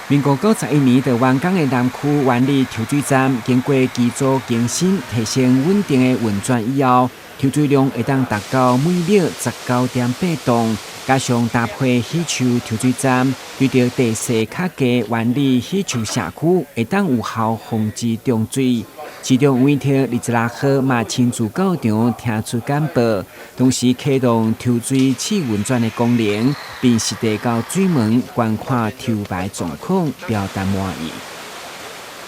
民國91年就完工的南區灣里抽水站，經過機組更新、提升穩定的運轉以後，抽水量會當達到每秒19.8噸，加上搭配許樹抽水站，對著地勢較低灣里許樹社區，會當有效防止漲水。市長委託26號嘛親自到場聽取簡報，同時啟動抽水試運轉的功能，並實地到水門觀看抽排狀況，表達滿意。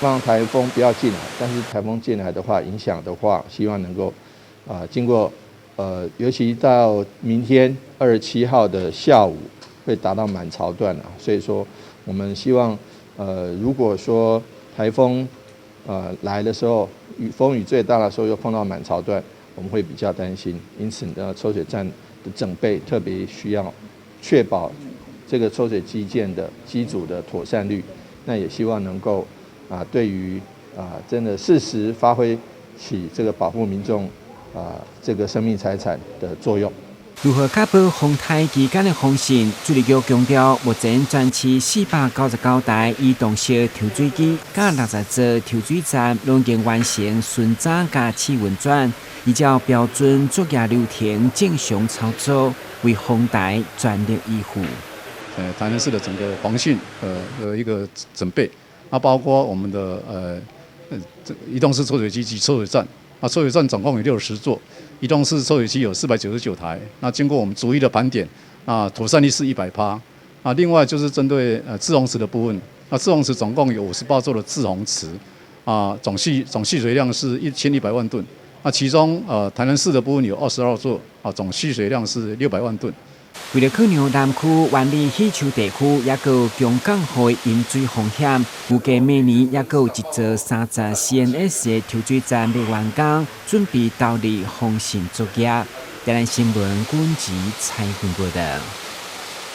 讓颱風不要進來，但是颱風進來的話，影響的話，希望能夠啊經過尤其到明天27號的下午會達到滿潮段啦，所以說我們希望如果說颱風來的時候，雨風雨最大的時候又碰到滿潮段，我們會比較擔心。因此呢，抽水站的整備特別需要確保這個抽水機件的機組的妥善率。那也希望能夠啊，對於啊真的適時發揮起這個保護民眾啊這個生命財產的作用。如何確保風颱期間的防汛？水利局強調，目前全市499台移動式抽水機佮60座抽水站，攏已經完成巡查佮試運轉，依照標準作業流程正常操作，為風台全力以赴。台南市的整個防汛的一個準備，啊，包括我們的這移動式抽水機及抽水站，啊，抽水站總共有60座。移動式抽水機有499台，那經過我們逐一的盤點，啊，妥善率是100%。啊，另外就是針對滯洪池的部分，那滯洪池總共有58座的滯洪池，啊，總蓄水量是1100萬噸。那其中台南市的部分有22座，啊，總蓄水量是600萬噸。為著考量南區灣里許樹地區，抑閣有強降雨淹水風險，預計明年抑閣有一座30 CMS 的抽水站欲完工，準備投入防汛作業。台南新聞軍籍採訪報道。